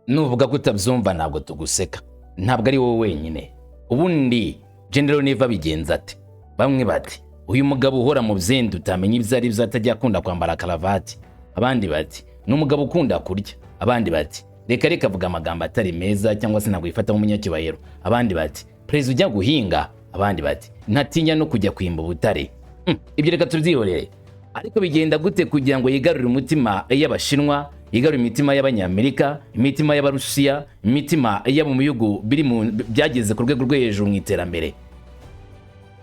Nuvuga ko utabyumva ntabwo tuguseka, ntabwo ari wowe wenyine. Ubundi General Neva bigenza ate? Bamwe bati uyu mugabo uhora mu byenda utamenya ibyo ari byo, atajya akunda kwambara karavati. Abandi bati ni umugabo ukunda kurya. Abandi bati reka reka, avuga amagambo atari meza cyangwa se ntabwo yifata nk'umunyacyubahiro. Abandi bati perezida ujya guhinga. Abandi bati ntatinya no kujya kwimba ubutare. Ibyo reka tubyihorere. Ariko bigenda gute kugira ngo yigarurire umutima y'Abashinwa, yigarurire imitima y'Abanyamerika, imitima y'Abarusiya, imitima y'abo mu bihugu biri mu byageze ku rwego rwo hejuru mu iterambere?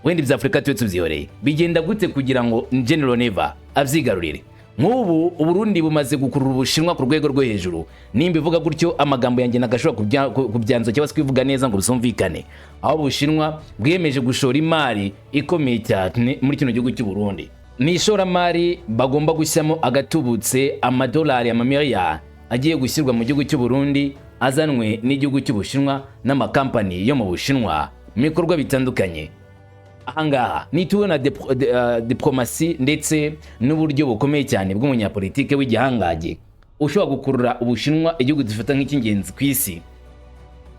Wenda ibya Afurika tube tubyihoreye. Bigenda gute kugira ngo General Neva abyigarurire? Nk'ubu Uburundi bumaze gukurura Ubushinwa ku rwego rwo hejuru. Nimba ivuga gutyo, amagambo yanjye nagashobora kubyanzura cyangwa se kubivuga neza ngo bisumvikane, aho Ubushinwa bwiyemeje gushora imari ikomeye cyane muri kino gihugu cy'u Burundi. Ni ishoramari bagomba gushyiramo agatubutse, amadolari amamiliyari agiye gushyirwa mu gihugu cy'u Burundi, azanwe n'igihugu cy'Ubushinwa n'amakampani yo mu Bushinwa mu bikorwa bitandukanye. Ahangaha nitubona diplomasi ndetse n'uburyo bukomeye cyane bw'umunyapolitike w'igihangange ushobora gukurura Ubushinwa, igihugu dufata nk'icy'ingenzi ku isi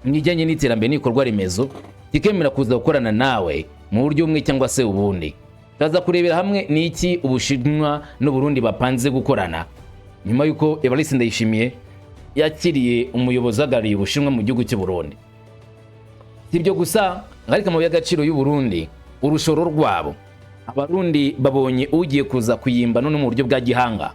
mu bijyanye n'iterambere n'ibikorwa remezo, kikemera kuza gukorana nawe mu buryo bumwe cyangwa se ubundi. Turaza kurebera hamwe ni iki Ubushinwa n'Uburundi bapanze gukorana nyuma y'uko Evariste Ndayishimiye yakiriye umuyobozi uhagarariye Ubushinwa mu gihugu cy'u Burundi. Si ibyo gusa, ariko amabuye y'agaciro y'u Burundi, urushoro rwabo, Abarundi babonye ugiye kuza kuyimba none mu buryo bwa gihanga.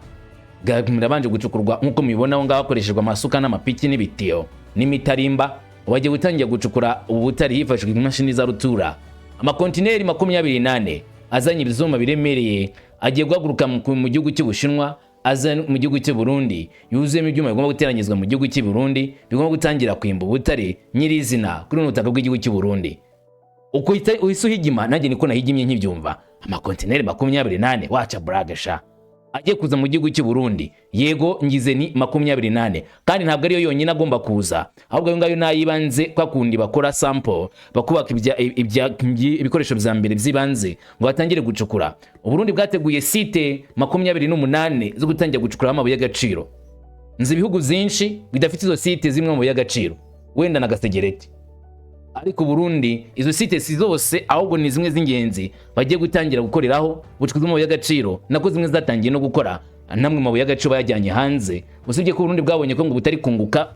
Birabanje gucukurwa nk'uko mubibona aho ngaho, hakoreshejwe amasuka n'amapiki n'ibitiyo n'imitarimba. Bagiye gutangira gucukura ubu butare hifashishijwe imashini za rutura. Amakontineri 24 azanye ibyuma biremereye agiye guhaguruka mu gihugu cy'Ubushinwa aza mu gihugu cy'u Burundi, yuzuyemo ibyuma bigomba guteranyizwa mu gihugu cy'u Burundi, bigomba gutangira kwimba ubutare nyirizina kuri buno butaka bw'igihugu cy'u Burundi. Uko uhise uhigima, nanjye niko nahigimye nkibyumva. Amakontineri 24, waca buragesha, agiye kuza mu gihugu cy'u Burundi. Yego, ngize ni 24, kandi ntabwo ariyo yonyine agomba kuza, ahubwo ayo ngayo nayibanze, kwa kundi bakora sample, bakubaka ibikoresho bya mbere by'ibanze ngo batangire gucukura. Uburundi bwateguye site 28 zo gutangira gucukura amabuye y'agaciro. Nzi ibihugu byinshi bidafite izo site zimwe mu mabuye y'agaciro, wenda na gasegereti, ariko Burundi izo site si zose, ahubwo ni zimwe z'ingenzi bagiye gutangira gukoreraho ubucukuzi bw'amabuye y'agaciro, nako zimwe zatangiye no gukora namwe mu mabuye y'agaciro bayajyanye hanze. Usibye ko Burundi bwabonye ko ngo butari kunguka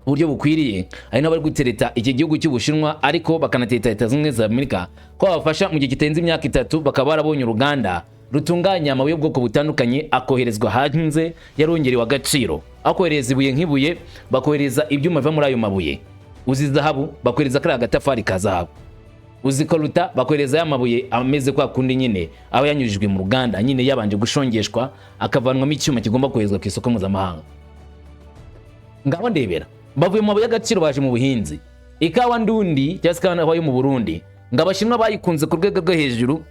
uburyo bukwiriye, ari nabo bari gutereta iki gihugu cy'Ubushinwa, ariko bakanateta Leta Zunze Ubumwe za Amerika ko babafasha mu gihe kitarenze imyaka 3 bakaba barabonye uruganda rutunganya amabuye y'ubwoko butandukanye, akoherezwa hanze yarongerewe agaciro. Aho kohereza ibuye nk'ibuye, bakohereza ibyuma biva muri ayo mabuye. Uzi zahabu, bakohereza kariya gatafari ka zahabu. Uzi coltan, bakohereza ya mabuye ameze kwa kundi nyine aba yanyujijwe mu ruganda nyine, yabanje gushongeshwa, akavanwamo icyuma kigomba koherezwa ku isoko mpuzamahanga. Ngaho ndebera, bavuye mu mabuye y'agaciro baje mu buhinzi. Ikawa ndundi cyangwa se ikawa yo mu Burundi, ngo Abashinwa bayikunze ku rwego rwo hejuru.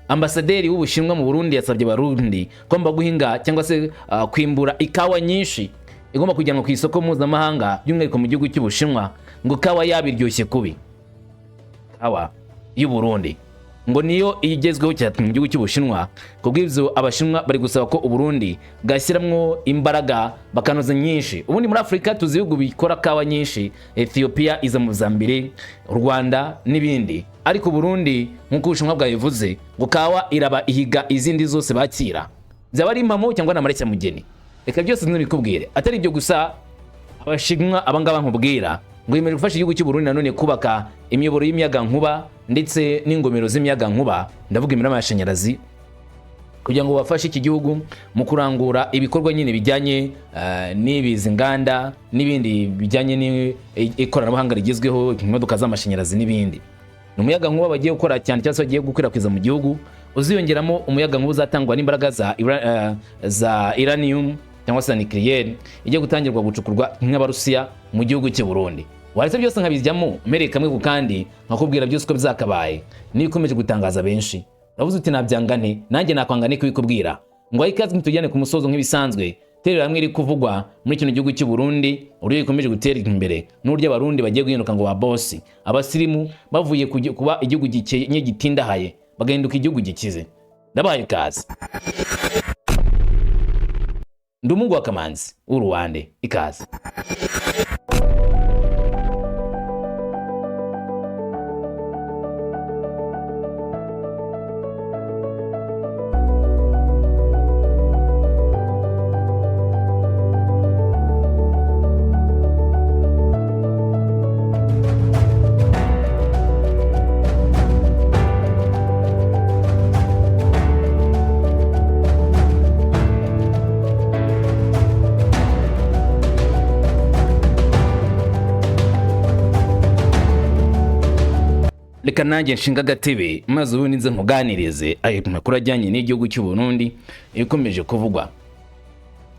Ambasaderi w'Ubushinwa mu Burundi yasabye Abarundi ko guhinga cyangwa se kwimbura ikawa nyinshi igomba kujyanwa ku isoko mpuzamahanga, by'umwihariko mu gihugu cy'Ubushinwa. Ngo kawa yaba iryoshye kubi, kawa y'u Burundi ngo niyo igezweho cyane mu gihugu cy'Ubushinwa. Kubw'ibyo, Abashinwa bari gusaba ko Uburundi bwashyiramo imbaraga bakanoza nyinshi. Ubundi muri Afurika tuzi ibihugu bikora kawa nyinshi: Ethiopia iza mu za mbere, u Rwanda n'ibindi. Ariko Uburundi, nk'uko Ubushinwa bwabivuze, ngo kawa iraba ihiga izindi zose bakira. Byaba ari impamo cyangwa ni amareshyamugeni? Reka byose ntibikubwire. Atari ibyo gusa, Abashinwa abangaba nkubwira ngo yemeje gufasha igihugu cy'u Burundi nanone kubaka imiyoboro y'imiyagankuba ndetse n'ingomero z'imiyagankuba, ndavuga imiriro y'amashanyarazi, kugira ngo bafashe iki gihugu mu kurangura ibikorwa nyine bijyanye n'ibizi nganda n'ibindi bijyanye n'ikoranabuhanga rigezweho, imodoka z'amashanyarazi n'ibindi. Ni umuyagankuba bagiye gukora cyane cyangwa se bagiye gukwirakwiza mu gihugu, uziyongeramo umuyagankuba uzatangwa n'imbaraga za uranium cyangwa se za nucléaire, igiye gutangirwa gucukurwa nk'Abarusiya mu gihugu cy'u Burundi. Waretse byose nkabijyamo mpereye kamwe ku kandi, nkakubwira byose uko byakabaye n'ibikomeje gutangaza benshi. Uravuze uti nabyanga nte? Nanjye nakwanga nte kubikubwira? Ngo aho ikaze, tujyane ku musozo nk'ibisanzwe. Terera hamwe iri kuvugwa muri kino gihugu cy'u Burundi, uburyo gikomeje gutera imbere n'uburyo Abarundi bagiye guhinduka ngo ba bosi, abasirimu, bavuye kuba igihugu gikenye gitindahaye bagahinduka igihugu gikize. Ndabahaye ikaze. Ndi umuhungu wa Kamanzi w'Uruwande. Ikaze. Reka nanjye nshinga agatebe, maze ubundi nze nkuganirize ayo makuru ajyanye n'igihugu cy'u Burundi. Ikomeje kuvugwa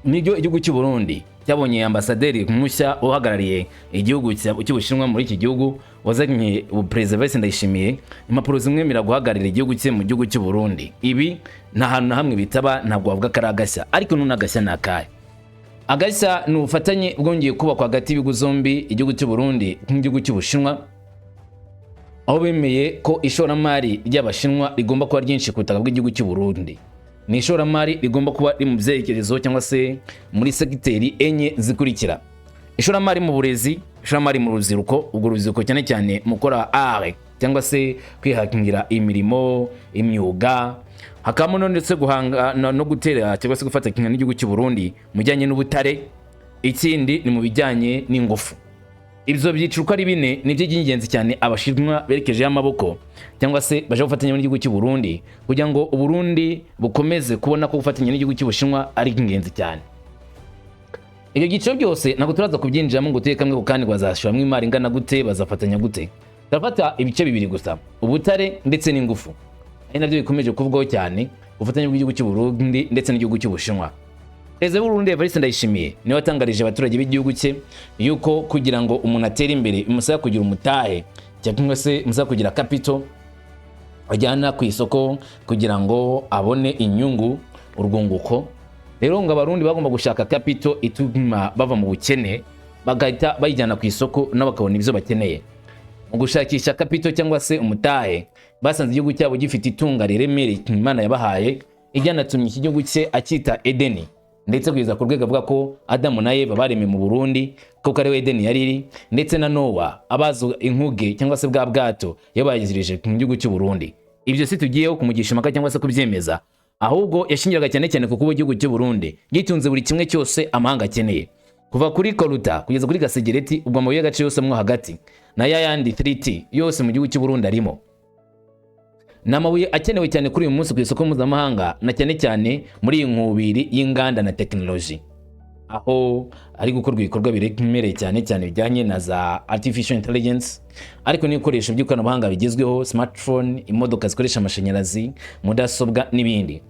nibyo, igihugu cy'u Burundi cyabonye ambasaderi mushya uhagarariye igihugu cy'Ubushinwa muri iki gihugu, wazanye Perezida Evariste Ndayishimiye impapuro zimwemerera guhagararira igihugu cye mu gihugu cy'u Burundi. Ibi nta hantu na hamwe bitaba, ntabwo wavuga ko ari agashya, ariko none agashya ni akahe? Agashya ni ubufatanye bwongeye kubakwa hagati y'ibihugu zombi, igihugu cy'u Burundi n'igihugu cy'Ubushinwa, aho bemeye ko ishoramari ry'Abashinwa rigomba kuba ryinshi ku butaka bw'igihugu cy'u Burundi. Ni ishoramari rigomba kuba riri mu byerekezo cyangwa se muri segiteri enye zikurikira: ishoramari mu burezi, ishoramari mu rubyiruko, ubwo rubyiruko cyane cyane mu gukora art cyangwa se kwihangira imirimo, imyuga, hakabamo no ndetse guhanga no gutera cyangwa se gufatanya n'igihugu cy'u Burundi mu bijyanye n'ubutare. Ikindi ni mu bijyanye n'ingufu. Ibyo byiciro uko ari bine ni byo by'ingenzi cyane Abashinwa berekejeho amaboko cyangwa se baje gufatanya n'igihugu cy'u Burundi, kugira ngo Uburundi bukomeze kubona ko gufatanya n'igihugu cy'Ubushinwa ari ingenzi cyane. Ibyo byiciro byose ntabwo turaza kubyinjiramo ngo tuye kamwe ku kandi, ngo bazashyiramo imari ingana gute, bazafatanya gute. Turafata ibice bibiri gusa, ubutare ndetse n'ingufu, ari nabyo bikomeje kuvugwaho cyane, ubufatanye bw'igihugu cy'u Burundi ndetse n'igihugu cy'Ubushinwa. Perezida w'Uburundi Evariste Ndayishimiye niwe watangarije abaturage b'igihugu cye yuko kugira ngo umuntu atere imbere bimusaba kugira umutahe, cyangwa se bimusaba kugira capital ajyana ku isoko kugira ngo abone inyungu, urwunguko. Rero ngo Abarundi bagomba gushaka capital ituma bava mu bukene, bagahita bayijyana ku isoko nabo bakabona ibyo bakeneye. Mu gushakisha capital cyangwa se umutahe, basanze igihugu cyabo gifite itunga riremereye Imana yabahaye, iryanatumye iki gihugu cye acyita Edeni, ndetse kugeza ku rwego avuga ko Adamu na Eva baremwe mu Burundi, kuko ariwe Edeni yari iri, ndetse na Nowa abaza inkuge cyangwa se bwa bwato yabagirije mu gihugu cy'u Burundi. Ibyo si tugiyeho kumugisha impaka cyangwa se kubyemeza, ahubwo yashingiraga cyane cyane ku kuba igihugu cy'u Burundi gitunze buri kimwe cyose amahanga akeneye, kuva kuri coltan kugeza kuri gasegereti, ubwo amabuye y'agaciro yose mwo hagati na ya yandi 3T yose mu gihugu cy'u Burundi arimo. Ni amabuye akenewe cyane kuri uyu munsi ku isoko mpuzamahanga, na cyane cyane muri iyi nkubiri y'inganda na tekinoloji, aho hari gukorwa ibikorwa biremereye cyane cyane bijyanye na za artificial intelligence, ariko n'ibikoresho by'ikoranabuhanga bigezweho, smartphone, imodoka zikoresha amashanyarazi, mudasobwa n'ibindi.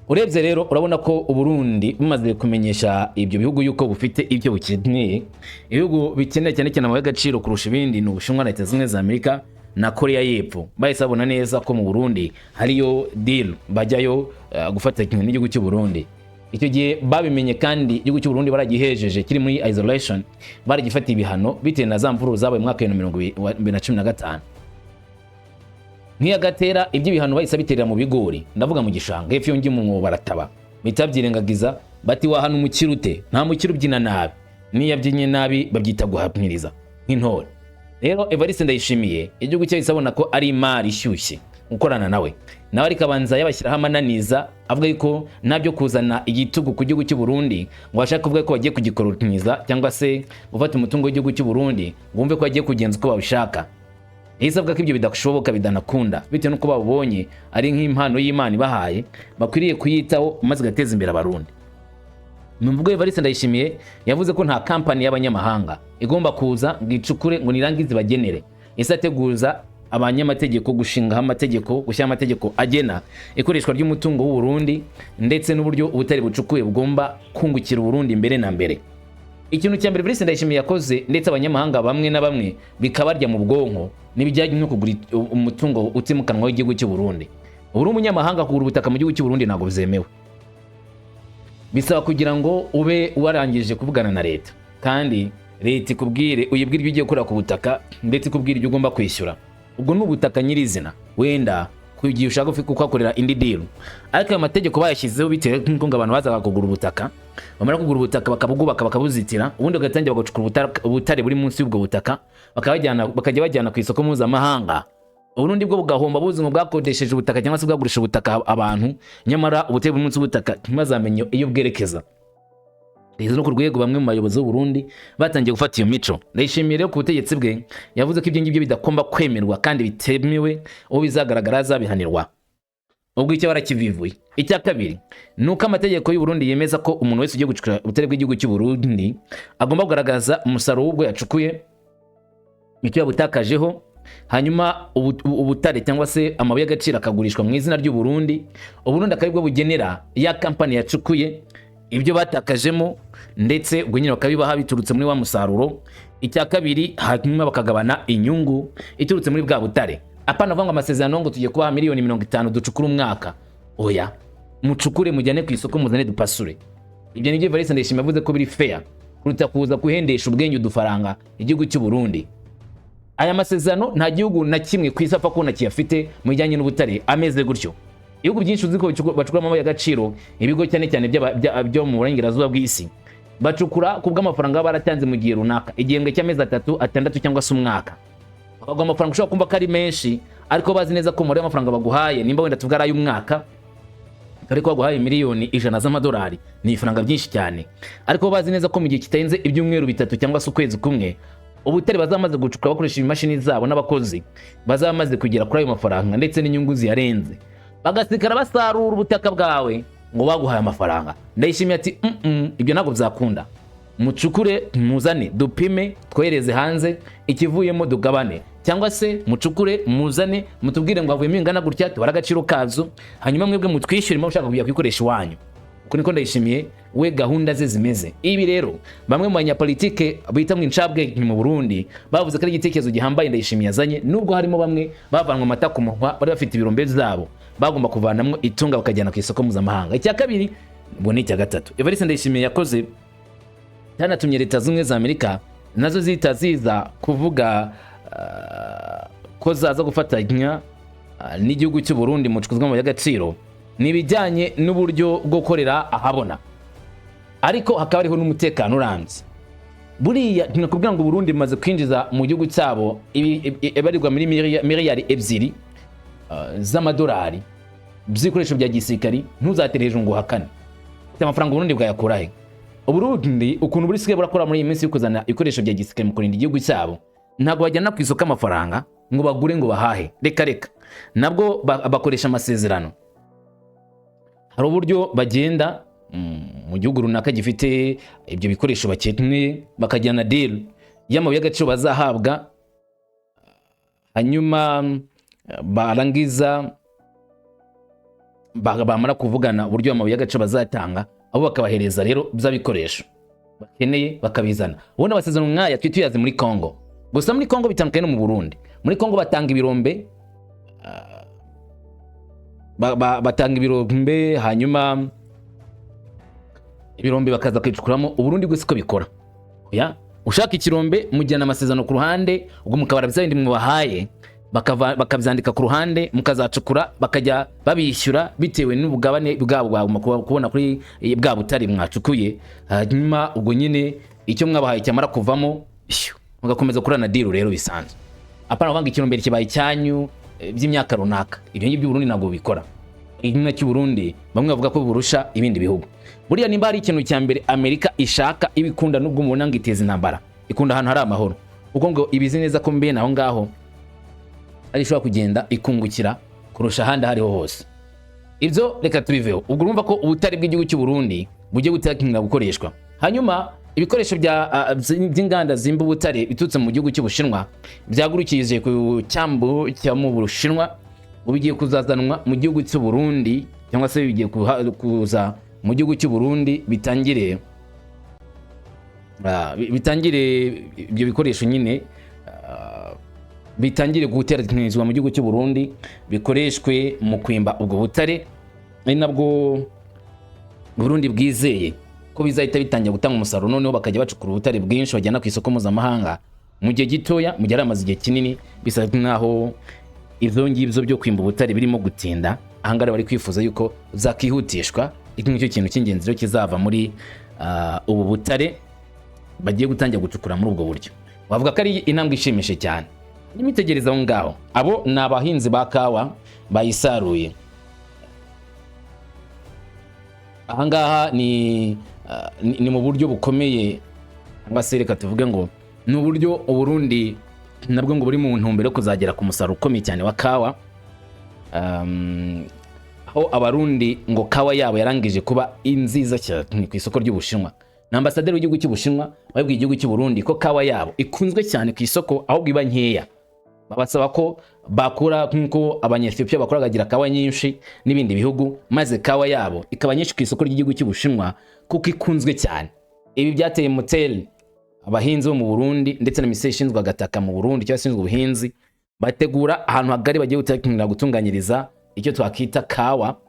Urebye rero urabona ko Uburundi bumaze kumenyesha ibyo bihugu yuko bufite ibyo bukeneye. Ibihugu bikeneye cyane cyane amabuye y'agaciro kurusha ibindi ni Ubushinwa, Leta Zunze Ubumwe za Amerika na Korea y'Epfo. Bahise babona neza ko mu Burundi hariyo deal, bajyayo gufatanya n'igihugu cy'u Burundi. Icyo gihe babimenye kandi igihugu cy'u Burundi baragihejeje, kiri muri isolation, baragifatiye ibihano bitewe na za mvururu zabaye mu mwaka wa 2015. Nk'iyagatera iby'ibihano bahise biterera mu bigori, ndavuga mu gishanga hepfo, iyo ngiye mu mwobo barataba, bahita babyirengagiza, bati: "Wahana umukire ute? Nta mukire ubyina nabi, n'iyo abyinnye nabi babyita guhamiriza nk'intore." Rero Evariste Ndayishimiye igihugu cye abona ko ari imari ishyushye gukorana nawe, nawe ariko abanza yabashyiraho amananiza, avuga yuko ntabyo kuzana igitugu ku gihugu cy'u Burundi, ngo bashake kuvuga ko bagiye kugikoroniza cyangwa se gufata umutungo w'igihugu cy'u Burundi, ngo bumve ko bagiye kugenza uko babishaka. Yahise avuga ko ibyo bidashoboka, bidanakunda, bitewe n'uko babonye ari nk'impano y'Imana ibahaye, bakwiriye kuyitaho maze igateza imbere Abarundi. Mu mvugo Evariste Ndayishimiye yavuze ko nta kampani y'abanyamahanga igomba kuza ngo icukure ngo nirangize bagenere. Ese ateguza abanyamategeko gushingaho amategeko, gushyiraho amategeko agena ikoreshwa ry'umutungo w'u Burundi, ndetse n'uburyo ubutare bucukuye bugomba kungukira Uburundi mbere na mbere. Ikintu cya mbere Evariste Ndayishimiye yakoze, ndetse abanyamahanga bamwe na bamwe bikabarya mu bwonko, n'ibijyanye no kugura umutungo utimukanwa w'igihugu cy'u Burundi. Ubu uri umunyamahanga, kugura ubutaka mu gihugu cy'u Burundi ntabwo byemewe, bisaba kugira ngo ube warangije kuvugana na leta, kandi leta ikubwire, uyibwire ibyo ugiye gukora ku butaka, ndetse ikubwire ibyo ugomba kwishyura. Ubwo ni ubutaka nyirizina. Wenda ku gihe ushaka kuhakorera indi deal. Ariko ayo mategeko bayashyizeho bitewe n'uko ngo abantu bazaga kugura ubutaka, bamara kugura ubutaka bakabwubaka, bakabuzitira, ubundi bagatangira bagacukura ubutare buri munsi y'ubwo butaka, bakabajyana, bakajya bajyana ku isoko mpuzamahanga. Uburundi bwo bugahomba, buzi ngo bwakodesheje ubutaka cyangwa se bwagurisha ubutaka abantu, nyamara ubutare buri munsi y'ubutaka ntibazamenye iyo bwerekeza. Rero no ku rwego bamwe mu bayobozi b'u Burundi batangiye gufata iyo mico. Ndayishimiye rero ku butegetsi bwe yavuze ko ibyo ngibyo bidagomba kwemerwa kandi bitemewe, uwo bizagaragara azabihanirwa. Ubwo icyo barakivivuye. Icya kabiri ni uko amategeko y'u Burundi yemeza ko umuntu wese ugiye gucukura ubutare bw'igihugu cy'u Burundi agomba kugaragaza umusaruro w'ubwo yacukuye, icyo yabutakajeho, hanyuma ubutare cyangwa se amabuye y'agaciro akagurishwa mu izina ry'u Burundi. Uburundi akaba aribwo bugenera ya kampani yacukuye ibyo batakajemo, ndetse ubwo nyine bakabibaha biturutse muri wa musaruro. Icya kabiri, hanyuma bakagabana inyungu iturutse muri bwa butare. Apana kuvuga ngo amasezerano ngo tugiye kubaha miliyoni 50 ducukure umwaka. Oya, mucukure, mujyane ku isoko, muzane dupasure. Ibyo nibyo Evariste Ndayishimiye yavuze ko biri fair kuruta kuza kuhendesha ubwenge udufaranga igihugu cy'u Burundi. Aya masezerano nta gihugu na kimwe ku isi apfa kubona kiyafite mu bijyanye n'ubutare ameze gutyo. Ibihugu byinshi uzi ko bacukura amabuye y'agaciro, ibigo cyane cyane byo mu burengerazuba bw'isi, bacukura ku bw'amafaranga baba baratanze mu gihe runaka, igihembwe cy'amezi 3, 6 cyangwa se umwaka. Bakaguha amafaranga ushobora kumva ko ari menshi, ariko bazi neza ko umubare w'amafaranga baguhaye, nimba wenda tuvuga ari ay'umwaka, ariko baguhaye miliyoni 100 z'amadolari, ni ifaranga byinshi cyane, ariko bazi neza ko mu gihe kitarenze ibyumweru 3 cyangwa se ukwezi kumwe, ubutare bazaba bamaze gucukura bakoresha imashini zabo n'abakozi, bazaba bamaze kugera kuri ayo mafaranga ndetse n'inyungu ziyarenze, bagasigara basarura ubutaka bwawe ngo baguhaye amafaranga. Ndayishimiye ati: Ibyo ntabwo byakunda. Mucukure, muzane, dupime, twohereze hanze, ikivuyemo dugabane, cyangwa se mucukure, muzane, mutubwire ngo havuyemo ingana gutya, tubare agaciro kazo, hanyuma mwebwe mutwishyure mushaka kujya kuyikoresha iwanyu." Uko niko Ndayishimiye we gahunda ze zimeze. Ibi rero bamwe mu banyapolitike bita mu incabwe mu Burundi bavuze ko ari igitekerezo gihambaye Ndayishimiye yazanye, nubwo harimo bamwe bavanwe amata ku munwa, bari bafite ibirombe byabo bagomba kuvanamwo itunga bakajyana ku isoko mpuzamahanga. Icya kabiri, ubwo ni icya gatatu Evariste Ndayishimiye yakoze cyanatumye Leta Zunze za Amerika nazo zihita ziza kuvuga ko zaza gufatanya n'igihugu cy'u Burundi mu bucukuzi bw'amabuye y'agaciro, ni ibijyanye n'uburyo bwo gukorera ahabona, ariko hakaba hariho n'umutekano urambye. Buriya ntinakubwira ngo Burundi bumaze kwinjiza mu gihugu cyabo ibarirwa muri miliyari 2 z'amadolari by'ibikoresho bya gisirikari, ntuzatere hejuru ngo uhakane. Ufite amafaranga, Uburundi bwayakura he? Uburundi ukuntu buri burakora muri iyi minsi yo kuzana ibikoresho bya gisirikare mu kurinda igihugu cyabo, ntabwo bajyana ku isoko amafaranga ngo bagure, ngo bahahe. Reka reka, nabwo bakoresha amasezerano. Hari uburyo bagenda mu gihugu runaka gifite ibyo bikoresho bakeneye, bakajyana deal y'amabuye y'agaciro bazahabwa, hanyuma barangiza bamara kuvugana uburyo amabuye y'agaciro bazatanga, abo bakabahereza rero bya bikoresho bakeneye bakabizana. Ubundi amasezerano nk'aya twe tuyazi muri Congo gusa. Muri Congo bitandukanye no mu Burundi. Muri Congo batanga ibirombe, batanga ibirombe, hanyuma ibirombe bakaza kwicukuramo. Uburundi bwo siko bikora. Oya, ushaka ikirombe mujyana amasezerano ku ruhande, ubwo mukabara bya bindi mubahaye, bakabyandika ku ruhande, mukazacukura, bakajya babishyura bitewe n'ubugabane bwabo bwagomba kubona kuri bwa butare mwacukuye. Hanyuma ubwo nyine icyo mwabahaye cyamara kuvamo, shyu, mugakomeza kurana deal rero bisanzwe. Apana kuvuga ngo ikirombe kibaye icyanyu by'imyaka runaka. Ibyo ngibyo Burundi ntabwo bikora. Igihugu cy'u Burundi bamwe bavuga ko burusha ibindi bihugu. Buriya nimba hari ikintu cya mbere Amerika ishaka, ibikunda, nubwo mubona ngo iteza intambara, ikunda ahantu hari amahoro, kuko ngo ibizi neza ko mbene aho ngaho ari ishobora kugenda ikungukira kurusha ahandi aho ariho hose. Ibyo reka tubiveho. Ubwo urumva ko ubutare bw'igihugu cy'u Burundi bugiye gutangira gukoreshwa. Hanyuma ibikoresho by'inganda zimba ubutare biturutse mu gihugu cy'Ubushinwa byagurukije ku cyambu cya mu Bushinwa, ubu bigiye kuzazanwa mu gihugu cy'u Burundi, cyangwa se bigiye kuza mu gihugu cy'u Burundi, bitangire ibyo bikoresho nyine bitangire guteranyirizwa mu gihugu cy'u Burundi, bikoreshwe mu kwimba ubwo butare. Ari nabwo Burundi bwizeye ko bizahita bitangira gutanga umusaruro, noneho bakajya bacukura ubutare bwinshi bajyana ku isoko mpuzamahanga mu gihe gitoya, mu gihe hari amaze igihe kinini bisa nkaho Ivyo ngivyo byo kwimba ubutare birimo gutinda, ahangaha bari kwifuza yuko zakihutishwa. Iki ngicyo kintu cy'ingenzi rero kizava muri ubu butare bagiye gutangira gucukura muri ubwo buryo, bavuga ko ari intambwe ishimishije cyane. Nimitegereza aho ngaho, abo ni abahinzi ba kawa bayisaruye. Ahangaha ni mu buryo bukomeye, cyangwa se reka tuvuge ngo ni uburyo Uburundi nabwo ngo buri mu ntumbero yo kuzagera ku musaruro ukomeye cyane wa kawa, aho Abarundi ngo kawa yabo yarangije kuba nziza cyane ku isoko ry'Ubushinwa. Na ambasaderi w'igihugu cy'Ubushinwa wabwiye igihugu cy'Uburundi ko kawa yabo ikunzwe cyane ku isoko, ahubwo iba nkeya, babasaba ko bakura nk'uko Abanyethiopia bakora, bakagira kawa nyinshi n'ibindi bihugu, maze kawa yabo ikaba nyinshi ku isoko ry'igihugu cy'Ubushinwa kuko ikunzwe cyane. Ibi byateye moteri abahinzi bo mu Burundi ndetse na minisiteri ishinzwe agataka mu Burundi cyangwa ishinzwe ubuhinzi, bategura ahantu hagari bagiye gutangira gutunganyiriza icyo twakita kawa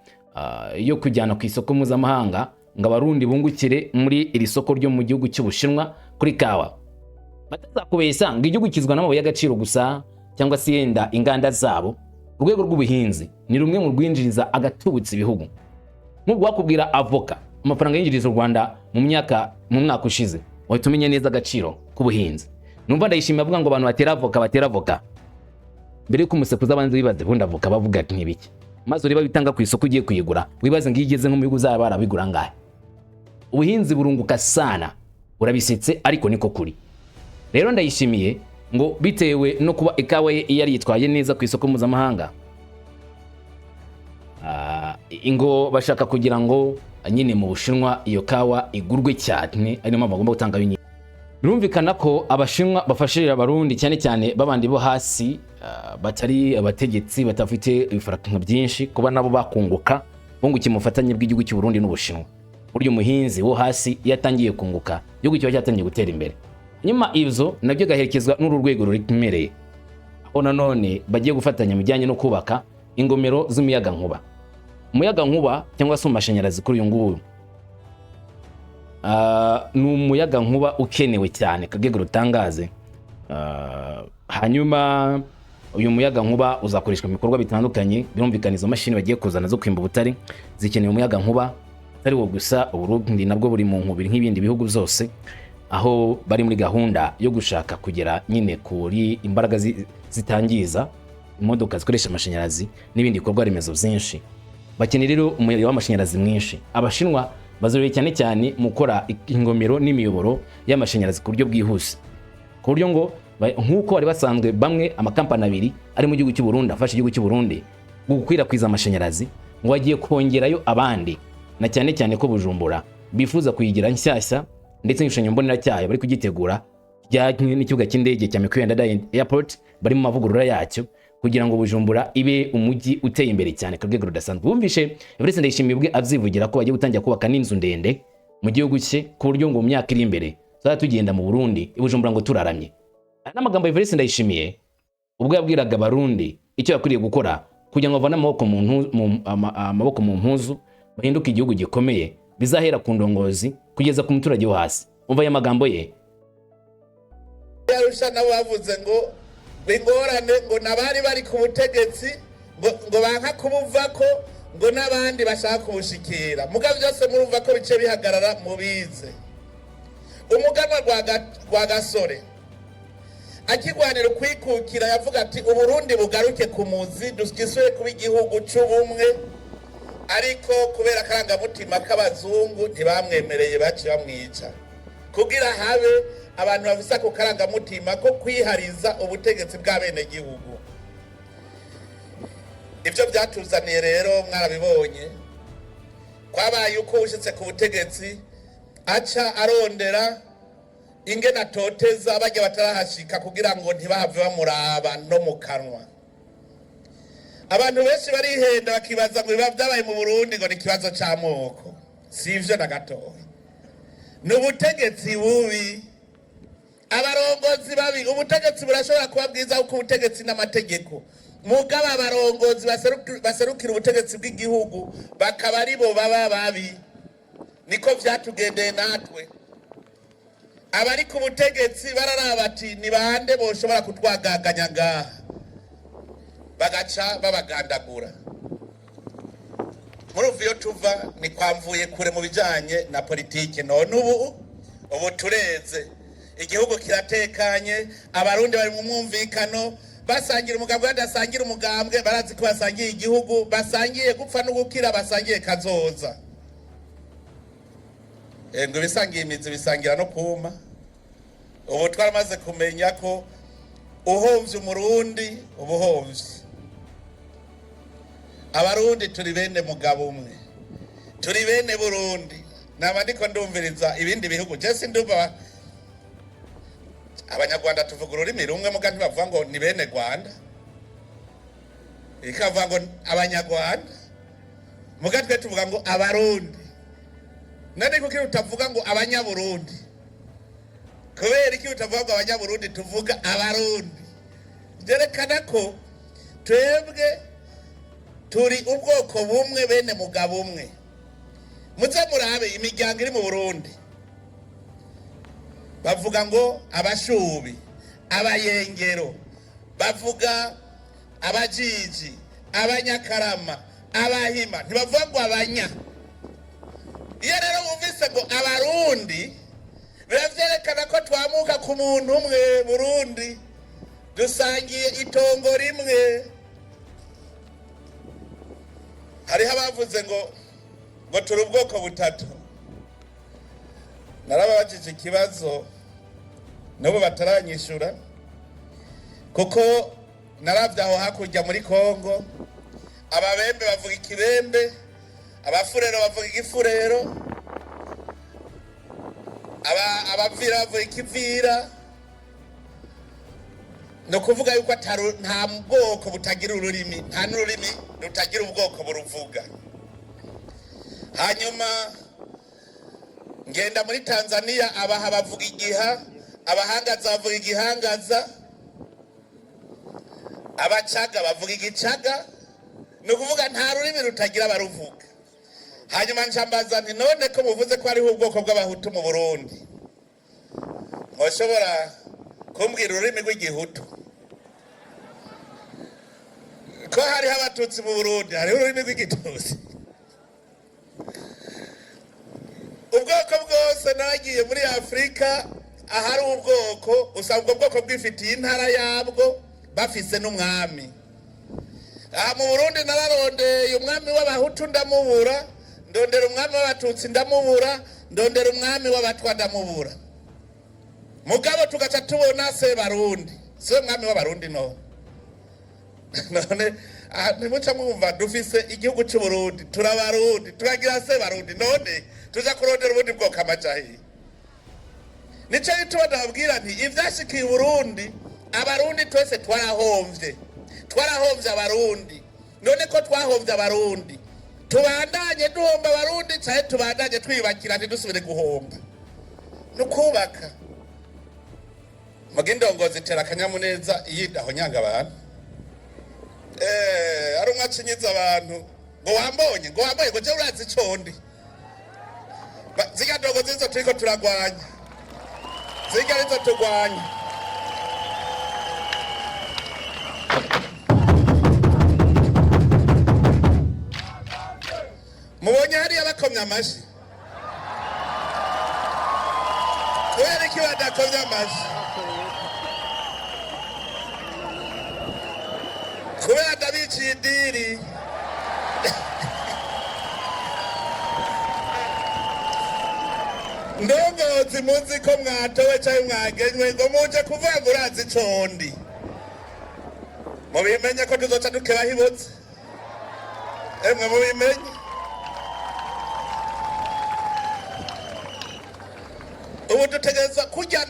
yo kujyana ku isoko mpuzamahanga, ngo Abarundi bungukire muri iri soko ryo mu gihugu cy'Ubushinwa kuri kawa. Batazakubeshya ngo igihugu kizwa n'amabuye y'agaciro gusa cyangwa se yenda inganda zabo. Urwego rw'ubuhinzi ni rumwe mu rwinjiriza agatubutse ibihugu. Nk'ubwo wakubwira avoka amafaranga yinjiriza u Rwanda mu mwaka ushize, wahita umenya neza agaciro k'ubuhinzi. Numva Ndayishimiye avuga ngo abantu batera avoka, batera avoka, mbere yuko umusekuza abanza wibaze ubundi avoka bavuga ati ntibiki, maze ureba bitanga ku isoko ugiye kuyigura, wibaze ngo iyo igeze nko mu bihugu zaba barabigura ngahe. Ubuhinzi burunguka sana, urabisetse ariko niko kuri. Rero Ndayishimiye ngo bitewe no kuba ikawa ye iyo yari yitwaye neza ku isoko mpuzamahanga, ngo bashaka kugira ngo nyine mu Bushinwa iyo kawa igurwe cyane, ari niyo mpamvu bagomba gutanga nyinshi. Birumvikana ko Abashinwa bafashirira Abarundi, cyane cyane babandi bo hasi, batari abategetsi, badafite ibifaranga byinshi, kuba nabo bakunguka, bungukiye mu bufatanye bw'igihugu cy'u Burundi n'Ubushinwa. Burya umuhinzi wo hasi iyo atangiye kunguka, igihugu kiba cyatangiye gutera imbere. Nyuma ivyo nabyo gaherekezwa n'uru rwego ruremereye, aho nanone bagiye gufatanya mu bijyanye no kubaka ingomero z'umuyagankuba. Umuyagankuba cyangwa se amashanyarazi kuri uyu nguyu ni umuyagankuba ukenewe cyane ku rwego rutangaze. Hanyuma uyu muyagankuba uzakoreshwa mu bikorwa bitandukanye. Birumvikana izo mashini bagiye kuzana zo kwimba ubutare zikeneye umuyagankuba. Atari wo gusa, Uburundi nabwo buri mu nkubiri nk'ibindi bihugu byose, aho bari muri gahunda yo gushaka kugera nyine kuri imbaraga zitangiza imodoka zikoresha amashanyarazi n'ibindi bikorwa remezo byinshi. Bakeneye rero umuriro w'amashanyarazi mwinshi. Abashinwa bazobere cyane cyane mu gukora ingomero n'imiyoboro y'amashanyarazi ku buryo bwihuse, ku buryo ngo nk'uko bari basanzwe bamwe amakampani abiri ari mu gihugu cy'u Burundi afasha igihugu cy'u Burundi gukwirakwiza amashanyarazi, ngo bagiye kongerayo abandi, na cyane cyane ko Bujumbura bifuza kuyigira nshyashya, ndetse n'igishushanyo mbonera cyayo bari kugitegura kijyanye n'ikibuga cy'indege cya Melchior Ndadaye Airport, bari mu mavugurura yacyo kugira ngo Bujumbura ibe umujyi uteye imbere cyane ku rwego rudasanzwe. Bumvishe Evariste Ndayishimiye ubwe avyivugira ko bagiye gutangira kubaka n'inzu ndende mu gihugu cye, ku buryo ngo mu myaka iri imbere tuzajya tugenda mu Burundi i Bujumbura ngo turaramye. Aya ni amagambo Evariste Ndayishimiye ubwo yabwiraga Abarundi icyo yakwiriye gukora kugira ngo bavane amaboko mu mpuzu, bahinduke igihugu gikomeye, bizahera ku ndongozi kugeza ku muturage wo hasi. Umva aya magambo ye. Arusha nabo bavuze ngo ingorane ngo nabari bari ku butegetsi ngo banka kubuvako, ngo n'abandi bashaka kubushikira. Muga byose murumva ko bice bihagarara mubize. Umuganwa rwa Gasore akigwanira ukwikukira yavuga ati: "Uburundi bugaruke ku muzi, dugisubire kuba igihugu c'ubumwe." Ariko kubera akarangamutima k'abazungu ntibamwemereye, baciye bamwica kugira habe abantu bafise ako karangamutima ko kwihariza ubutegetsi bw'abenegihugu. Ibyo byatuzaniye rero mwarabibonye, kwabaye uko ushitse ku butegetsi aca arondera ingene atoteza bajya batarahashika kugira ngo ntibahave bamuraba no mu kanwa. Abantu benshi barihenda bakibaza ngo biba byabaye mu Burundi ngo ni ikibazo c'amoko. Si ivyo na gatoya, ni ubutegetsi bubi, abarongozi babi. Ubutegetsi burashobora kuba bwiza kuko ubutegetsi n'amategeko, mugabo abarongozi baserukira ubutegetsi bw'igihugu bakaba aribo baba babi. Niko vyatugendeye natwe. Abari ku butegetsi bararaba ati: "Ni bande boshobora kutwagaganya ngaha?" Bagaca babagandagura. Murumva iyo tuva ni kwamvuye kure mu bijanye na politike. None ubu tureze, igihugu kiratekanye, Abarundi bari mu mwumvikano, basangira umugambwe, badasangira umugambwe, barazi ko basangiye igihugu, basangiye gupfa no gukira, basangiye kazoza. Ngo ibisangiye imizi bisangira no kuma. Ubu twaramaze kumenya ko uhomvye Umurundi uba uhomvye. Abarundi turi bene mugabo umwe, turi bene Burundi. Naba ndiko ndumviriza ibindi bihugu, je sindumva. Abanyarwanda tuvuga ururimi rumwe, muga ntibavuga ngo ni bene Rwanda, ikavuga ngo Abanyarwanda, muga twe tuvuga ngo Abarundi. None kuki utavuga ngo Abanyaburundi? Kubera iki utavuga ngo Abanyaburundi, tuvuga Abarundi? Byerekana ko twebwe turi ubwoko bumwe, bene mugabo umwe. Muze murabe imiryango iri mu Burundi, bavuga ngo Abashubi, Abayengero, bavuga Abajiji, Abanyakarama, Abahima, ntibavuga ngo Abanya. Iyo rero wumvise ngo Abarundi, biba vyerekana ko twamuka ku muntu umwe. Burundi, dusangiye itongo rimwe. Hariho abavuze ngo turi ubwoko butatu. Narababajije ikibazo, n'ubu bataranyishura, kuko naravye aho hakurya muri Kongo, Ababembe bavuga Ikibembe, Abafurero bavuga Igifurero, Abavira bavuga Ikivira. Ni ukuvuga yuko nta bwoko butagira ururimi, nta n'ururimi rutagira ubwoko buruvuga. Hanyuma ngenda muri Tanzania, Abaha bavuga Igiha, Abahangaza bavuga Igihangaza, Abacaga bavuga Igicaga. Ni ukuvuga nta rurimi rutagira abaruvuga. Hanyuma ncambaza nti: "None ko muvuze ko hariho ubwoko bw'Abahutu mu Burundi, mwoshobora kumbwira ururimi rw'Igihutu? Ko hariho Abatutsi mu Burundi, hariho ururimi rw'Igitutsi?" Ubwoko bwose, naragiye muri Afurika, ahari ubwoko usanga ubwo bwoko bwifitiye intara yabwo, bafise n'umwami. Aha mu Burundi nararondeye umwami w'Abahutu ndamubura, ndondera umwami w'Abatutsi ndamubura, ndondera umwami w'Abatwa ndamubura. Mugabo tugaca tubona se Barundi, siwe mwami w'Abarundi. None aha ntimuca mwumva, dufise igihugu c'Uburundi, turabarundi, turagira se Barundi, none tuja kurondera ubundi bwoko amajahi? Nico gituma ndababwira nti ivyashikiye Uburundi, Abarundi twese twarahomvye, twarahomvye Abarundi. None ko twahomvye Abarundi, tubandanye duhomba Abarundi, canke tubandanye twiyubakira ntidusubire guhomba? Nukubaka. Muga indongozi itera akanyamuneza iyo idahonyanga abantu. Ari umwe acinyiza abantu ngo wambonye, ngo wambonye, ngo jewe urazi ico ndi. Zirya ndongozi nizo turiko turagwanya, zirya nizo turwanya. Mubonye hariya bakomye amashi, kubera iki badakomye amashi? Kubera ndabiciye idiri. Ndongozi, muzi ko mwatowe canke mwagenywe ngo muje kuvuga ngo urazi ico ndi, mubimenye ko tuzoca dukeba hibutse. Emwe, mubimenye. Ubu dutegerezwa kurya.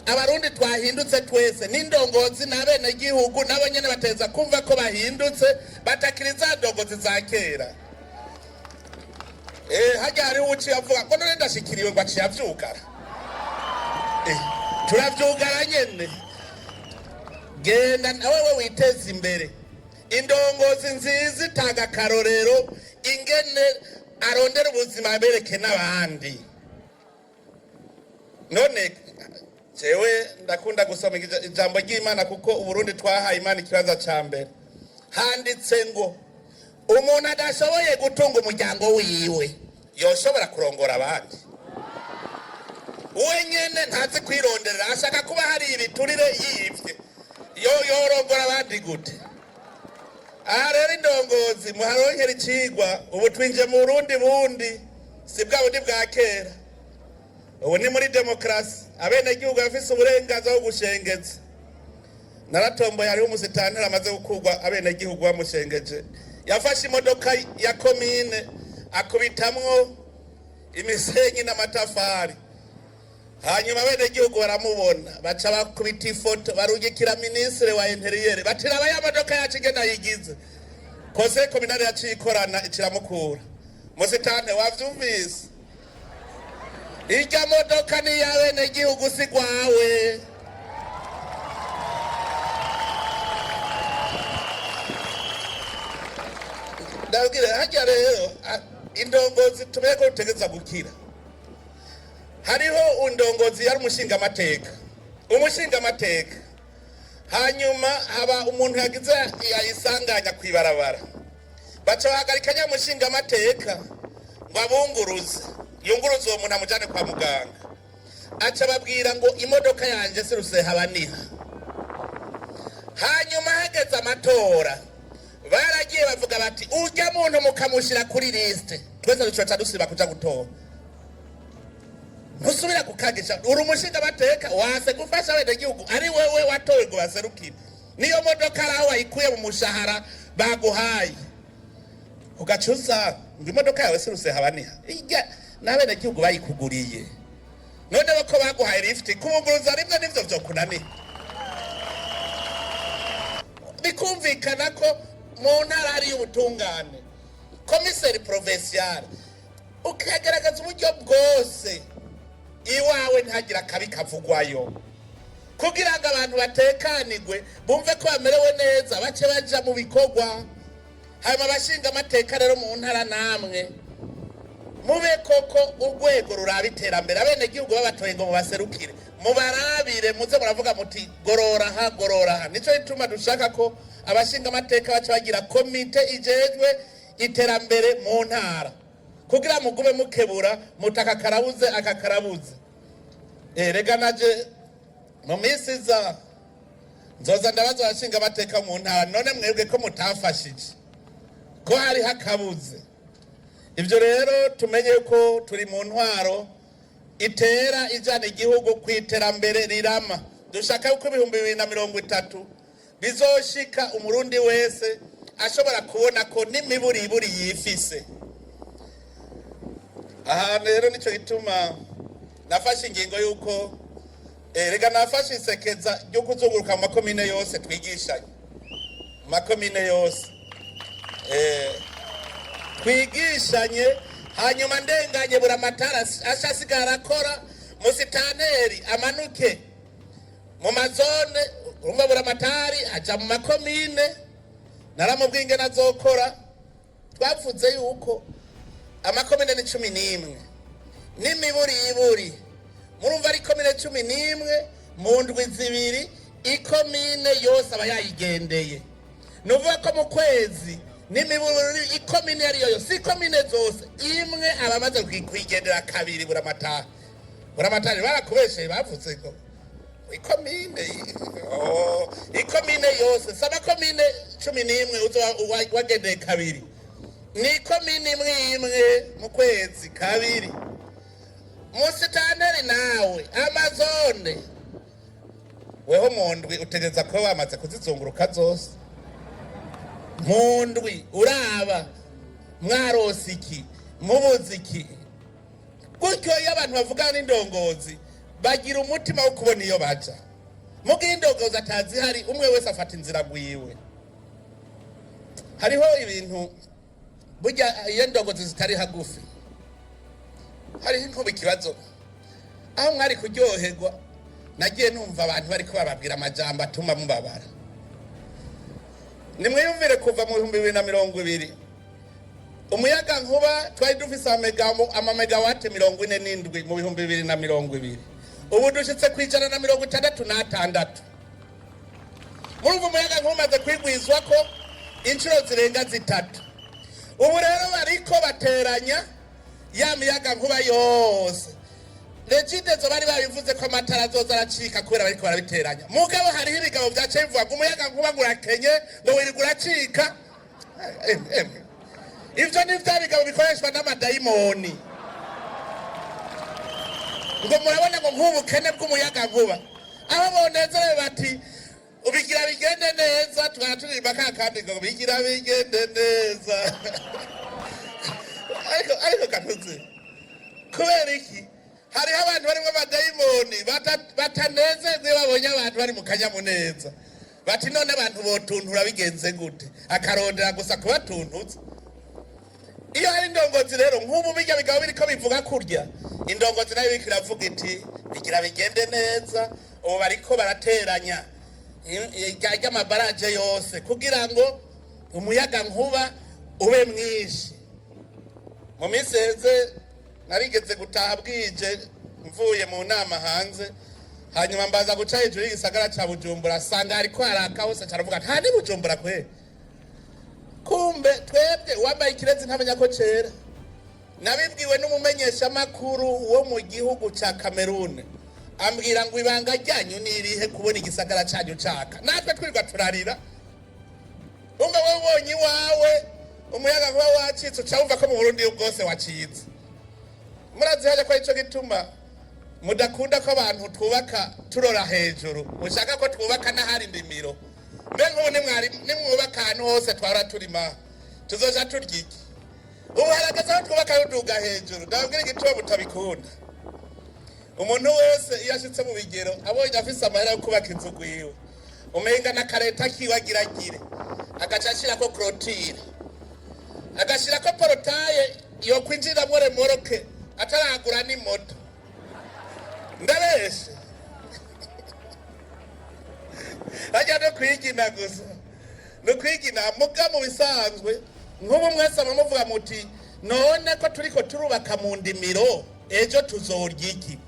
Abarundi twahindutse twese, n'indongozi n'abenegihugu nabo nyene bategerezwa kumva ko bahindutse, batakiri za ndongozi za kera. Harya hariho uciye avuga ngo none ndashikiriwe, ngo aciye avyugara. Turavyugara nyene. Genda nawe we witeze imbere. Indongozi nziza itanga akarorero, ingene arondera ubuzima bereke n'abandi. None jewe ndakunda gusoma ijambo ry'Imana, kuko Uburundi twahaye Imana ikibanza ca mbere. Handitse ngo umuntu adashoboye gutunga umuryango wiwe yoshobora kurongora abandi. We nyene ntazi kwironderera, ashaka kuba hari ibiturire yivye, yo yorongora abandi gute? Aha rero indongozi muharonkera icigwa. Ubu twinjiye mu Burundi bundi, si bwa bundi bwa kera. Ubu ni muri demokarasi, abenegihugu bafise uburenganzira bwo gushengeza. Naratomboye, hariho umusitanteri amaze gukurwa abenegihugu bamushengeje. Yafashe imodoka ya komine akubitamwo imisenyi n'amatafari, hanyuma abenegihugu baramubona, baca bakubita ifoto barungikira ministre wa intérieur, bati: "Raba ya modoka yacu ingene yigize." Conseil communal yaciye ikorana, ikiramukura. Musitante, wavyumvise? Irya modoka ni iy'abenegihugu, si gwawe. Ndabwira harya rero indongozi tumenye ko dutegereza gukira. Hariho indongozi yari umushingamateka, hanyuma haba umuntu yagize yayisanganya kw'ibarabara, baca bahagarika nyamushingamateka ngo abunguruze, yunguruze uwo muntu amujane kwa muganga. Aca ababwira ngo: "Imodoka yanje si rusehabaniha." Hanyuma hageze amatora, baragiye bavuga bati: "Urya muntu mukamushyira kuri liste, twese ducoca dusiba kuja gutora." Ntusubira kukagisha, uri umushingamateka, wase gufasha abenegihugu ari wewe watowe ngo baserukire. Niyo modoka ari aho wayikuye mu mushahara baguhaye, ugacuza ngo imodoka yawe si rusehabaniha. Irya n'abenegihugu bayikuguriye. None ko baguhaye lifuti, kubunguruza rimwe nivyo vyokunanira? Bikumvikana ko mu ntara hariyo ubutungane, commissaire provincial, ukagaragaza uburyo bwose iwawe ntihagire akabi kavugwayo, kugira ngo abantu batekanigwe, bumve ko bamerewe neza, bace baja mu bikorwa. Hanyuma abashinga amateka rero mu ntara, namwe mube koko urwego ruraba iterambere. Abenegihugu babatoye ngo mubaserukire, mubarabire, muze muravuga muti: "Gorora aha, gorora aha." Nico gituma dushaka ko abashinga amateka baca bagira komite ijejwe iterambere mu ntara, kugira mugume mukebura muti: "Aka karabuze, aka karabuze." Rega naje mu minsi iza nzoza ndabaza abashinga amateka mu ntara: "None mwebwe ko mutafashije, ko hariho akabuze?" Ibyo rero tumenye ko turi mu ntwaro itera ijana igihugu ku iterambere rirama. Dushaka ko 2030 bizoshika Umurundi wese ashobora kubona ko n'imiburiburi yifise. Aha rero nicyo gituma nafashe ingingo y'uko rega nafashe isekeza ryo kuzunguruka mu makomine yose, twigishanye mu makomine yose, twigishanye. Hanyuma ndenganye buri amatara ashasigara arakora, musitaneri amanuke mu mazone. Urumva, buri amatari aja mu makomine, naramubwiye ingene azokora. Twavuze yuko amakomine ni 11 n'imiburiburi. Murumva, ari komine 11, mu ndwi 2 ikomine yose aba yayigendeye. Ni ukuvuga ko mu kwezi n'imiburiburi ikomine ariyo yose, si ikomine zose, imwe aba amaze kuyigendera kabiri. Buramatari, buramatari, barakubesheye, bavuze ngo ikomine, oh, ikomine yose, si amakomine 11 uzoba wagendeye kabiri, ni ikomine imwe imwe mu kwezi kabiri. Musitaneri nawe amazone, weho mu ndwi utegereza kuba wamaze kuzizunguruka zose mu ndwi, uraba mwarose iki, mubuze iki. Gutyo iyo abantu bavugana n'indongozi bagira umutima wo kubona iyo baja. Mugihe indongozi atazihari, umwe wese afata inzira gwiwe. Hariho ibintu burya iyo indongozi zitari hagufi, hariho inkuba ikibazo aho mwari kuryoherwa, nagiye numva abantu bariko bababwira amajambo atuma mubabara. Nimwiyumvire, kuva mu 2020 umuyaga nkuba twari dufise amamegawate 47 mu 2020, ubu dushitse ku 166. Murumva, umuyaga nkuba umaze kwigwizwa ko Inshuro zirenga zitatu. Ubu rero bariko bateranya ya miyaga nkuba yose. Regideso bari babivuze ko amatara azoza aracika kubera bariko barabiteranya. Mugabo hariho ibigabo vyaciye bivuga ngo umuyaga nkuba ngo urakenye, ngo wirirwa uracika. Ivyo ni vya bigabo bikoreshwa n'amadayimoni, ngo murabona ngo nk'ubukene bw'umuyaga nkuba. Aho bonezerewe bati ubigira bigende neza, tukaba turirimba ka kandi ngo bigira bigende neza. Ariko gatuzi kubera iki? Hariho abantu barimo amadayimoni batanezezwa iyo babonye abantu bari mu kanyamuneza. Bati none abantu botuntura bigenze gute? Akarondera gusa kubatuntuza. Iyo hari indongozi rero, nk'ubu bijya bigabo biriko bivuga kurya, indongozi nayo iriko iravuga iti bigira bigende neza. Ubu bariko barateranya ry'amabaraje yose kugira ngo umuyaga nkuba ube mwinshi. Mu minsi iheze narigeze gutaha bwije mvuye mu nama hanze, hanyuma mbaza guca hejuru y'igisagara ca Bujumbura, sanga hariko haraka hose. Caravuga nta ni Bujumbura kwe. Kumbe twebwe uwambaye ikirezi ntamenya ko cera. Nabibwiwe n'umumenyeshamakuru wo mu gihugu ca Kamerune, ambwira ngo ibanga ryanyu ni irihe kubona igisagara canyu caka, natwe twirirwa turarira? Umva, wowe ubonye iwawe umuyaga nkuba wacitse, uca wumva ko mu Burundi bwose wacitse. Murazi haja ko arico gituma mudakunda ko abantu twubaka turora hejuru, mushaka ko twubaka n'ahari indimiro. Mbe nk'ubu nimwubaka ahantu hose twahora turima, tuzoja turya iki? Ubu harageze aho twubaka ruduga hejuru. Ndababwira igituma mutabikunda. Umuntu wese iyo ashitse mu bigero, abonye afise amahera yo kubaka inzu gwiwe, umenga n'akareta kiwe agiragire, agaca ashirako clôture, agashirako portail yokwinjiramwo remorque, ataragura n'imoto. Ndabeshe? Hajya no kwigina gusa, no kwigina. Muga mu bisanzwe, nk'ubu mwese muvuga muti none ko turiko turubaka mu ndimiro, ejo tuzorya iki?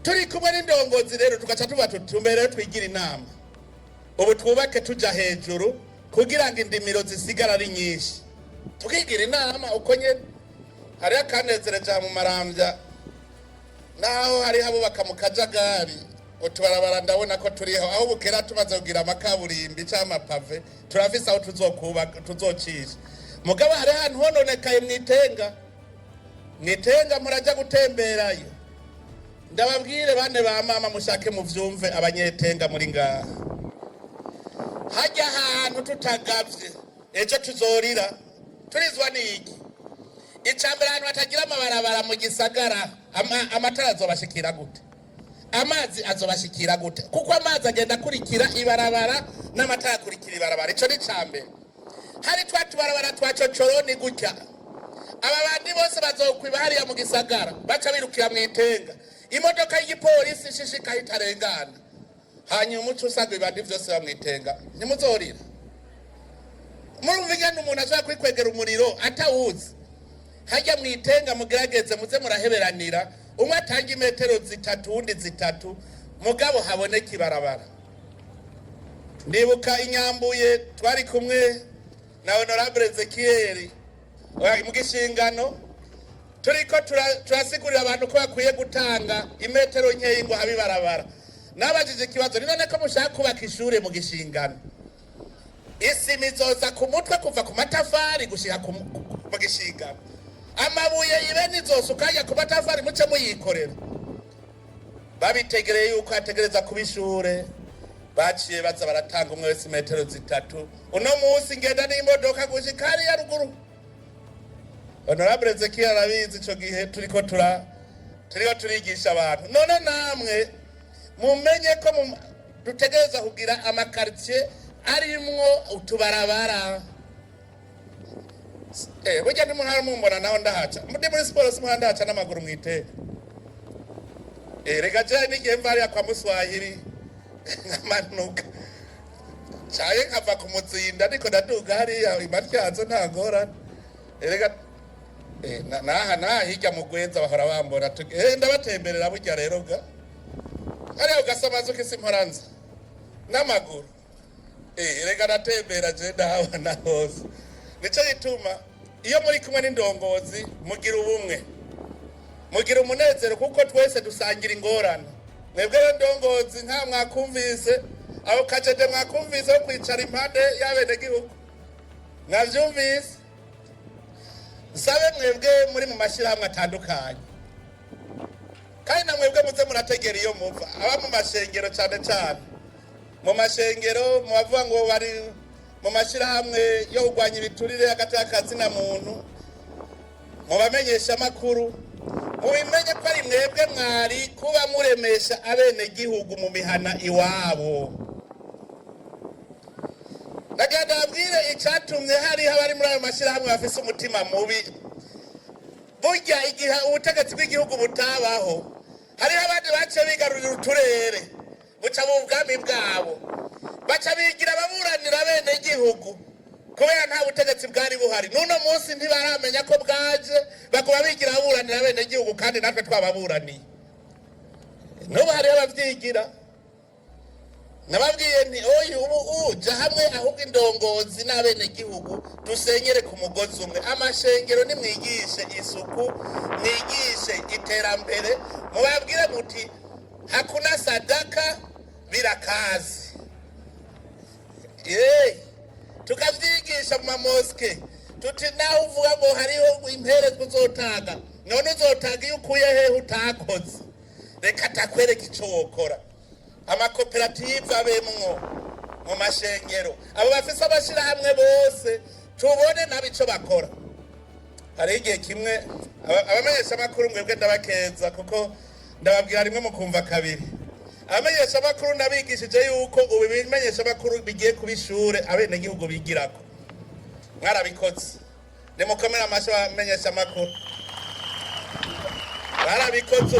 Turi kumwe n'indongozi rero, tugaca tuba tuti rero twigira inama, ubu twubake tuja hejuru kugira ngo indimiro zisigara ari nyinshi. Tukigira inama uko nyene. Hariho akanezereje mu Maramvya, naho hariho abubaka mu kajagari. Utubarabara ndabona ko turiho aho bukera. Tumaze kugira amakaburimbi cyangwa amapave, turafise aho tuzokubaka, tuzocisha. Mugabo hari ahantu hononekaye mwitenga. Mwitenga murajya gutemberayo. Ndababwire bane ba mama, mushake muvyumve, abanyetenga muri ngaha, hajya ahantu tutagavye ejo tuzorira. Turizwa n'iki? Icambere, ahantu hatagira amabarabara mu gisagara, amatara azobashikira gute? Amazi azobashikira gute? Kuko amazi agenda akurikira ibarabara n'amatara akurikira ibarabara. Ico ni icambere. Hari twa tubarabara twa cocoroni gutya, aba bandi bose bazokwiba hariya mu gisagara, baca birukira mu itenga, imodoka y'igipolisi ishishikaye itarengana. Hanyuma uca usanga ibandi vyose bamwitenga. Ntimuzorira? Murumva ingene umuntu ashobora kwikwegera umuriro atawuzi? Hajya mwitenga mugerageze muze muraheberanira, umwe atanga imetero 3, uwundi 3, mugabo haboneka ibarabara. Ndibuka inyambuye twari kumwe na honorable Ezekiel mu gishingano, turiko turasigurira abantu ko bakwiye gutanga imetero nkeyi ngo habe ibarabara. Nabajije ikibazo ni none ko mushaka kubaka ishure mu gishingano, isima izoza ku mutwe kuva ku matafari gushika mu gishingano? Amabuye ibeni izosuka hajya ku matafari muce muyikorera? Babitegereye yuko hategereza kuba ishure, baciye baza baratanga umwe wese metero 3. Uno munsi ngenda n'imodoka gushika hariya ruguru. Honorable Ezekiel arabizi, ico gihe turiko turigisha abantu. None namwe mumenye ko dutegereza kugira amaquartier arimwo utubarabara. Burya ntimuhara mumbona naho ndahaca ndi muri siporo, simuhara ndahaca n'amaguru mwiteka. Reka jewe n'igihe mva hariya kwa Muswahili nkamanuka caye nkava ku Muzinda, ariko ndaduga hariya imatyazo, nta ngorane. Reka naha naha hirya mu Gwenza bahora bambona, ndabatemberera burya rero ga hariya ugasamazu k'isi mporanza n'amaguru. Reka natembera je ndahabona hose. Nico gituma iyo muri kumwe n'indongozi mugira ubumwe, mugira umunezero, kuko twese dusangira ingorane. Mwebwe rero ndongozi, nka mwakumvise aho kajede, mwakumvise ho kwicara impande y'abenegihugu, mwavyumvise. Nsabe mwebwe muri mu mashyirahamwe atandukanye, kandi na mwebwe muze murategera iyo muva, aba mu mashengero, cyane cyane mu mashengero, mu bavuga ngo bari mu mashyirahamwe yo kurwanya ibiturire hagati y'akazi na muntu, mu bamenyesha amakuru, mubimenye ko ari mwebwe mwari kuba muremesha abenegihugu mu mihana iwabo. Ndagira ndababwire icyatumye hariho abari muri ayo mashyirahamwe bafise umutima mubi. Burya igihe ubutegetsi bw'igihugu butabaho, hariho abandi baciye bigarurira uturere, buca mu bwami bwabo, baca bigira ababuranira abenegihugu, kubera nta butegetsi bwari buhari. N'uno munsi ntibaramenya ko bwaje, baguma bigira ababuranira abenegihugu, kandi natwe twababuraniye. N'ubu hariho abavyigira. Nababwiye nti oyu ubu uja hamwe, ahubwo indongozi n'abenegihugu dusenyere ku mugozi umwe. Amashengero nimwigishe isuku, mwigishe iterambere, mubabwire muti hakuna sadaka bila kazi. Ye tukavyigisha mu mamosquées, tuti nawe uvuga ngo hariho imperezwa uzotanga, none uzotanga iyo ukuye hehe utakoze? Reka takwereka ico wokora. Amakoperative abemwo mu mashengero, abo bafise amashirahamwe bose, tubone nabo ico bakora. Hariho igihe kimwe abamenyesha amakuru, mwebwe ndabakeza kuko ndababwira rimwe mukumva kabiri. Abamenyesha amakuru ndabigishije yuko ubu ibimenyesha amakuru bigiye kuba ishure abenegihugu bigirako. Mwarabikoze, nimukomere amashyi abamenyesha amakuru, barabikoze.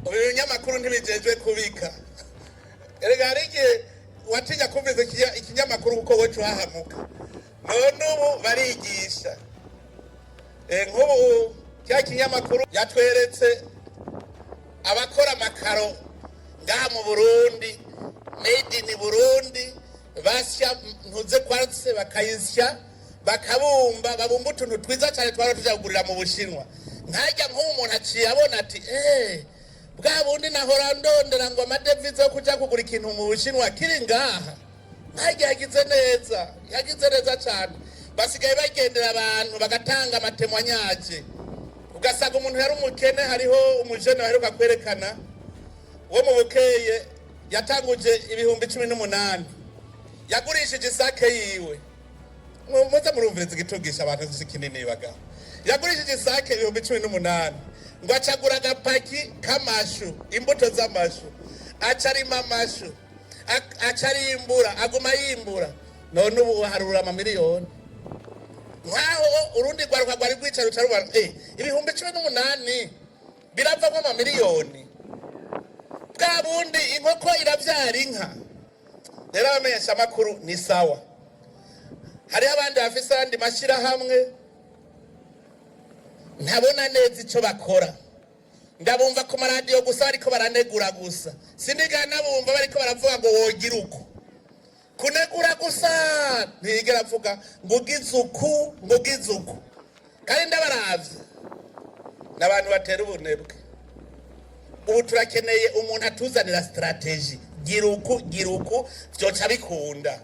Ubu ibinyamakuru ntibijejwe kubika. Erega hari igihe watinya kumviza ikinyamakuru kuko woca uhahamuka. None ubu barigisha. Nk'ubu cya kinyamakuru yatweretse abakora amakaro ngaha mu Burundi, made in Burundi, basya ntuze quartz, bakayisya, bakabumba, babumba utuntu twiza cyane twara tuja kugurira mu Bushinwa. Ntajya nk'ubu umuntu aciye abona ati bwa bundi nahora ndondera ngo amadevize yo kuja kugura ikintu mu Bushinwa kiri ngaha. Ntajya yagize neza, yagize neza cyane. Basigaye bagendera abantu bagatanga amatémoignages, ugasanga umuntu yari umukene. Hariho umujene baheruka kwerekana wo mu Bukeye, yatanguje 18,000, yagurishije isake yiwe. Muze murumviriza igitugisha abantu si kinini bagabo. Yagurishije isake 18,000, ngo acagura agapaki k'amashu, imbuto z'amashu, acarima amashu, acarimbura, aguma yimbura, none ubu harura amamiliyoni. Nkaho urundi rwaruka rwari rwicara ruca rubara 18,000 biravamo amamiliyoni. Bwa bundi inkoko iravyara inka. Rero abamenyesha amakuru ni sawa. Hariho abandi bafise ayandi mashyirahamwe ntabona neza ico bakora. Ndabumva ku maradiyo gusa bariko baranegura gusa, sindigana nabumva bariko baravuga ngo wogira uku. Kunegura gusa, ntiyigera avuga ngo ugize uku, ngo ugize uku. Kandi ndabaravye n'abantu batera ubunebwe. Ubu turakeneye umuntu atuzanira stratégie: gira uku, gira uku, vyoca bikunda.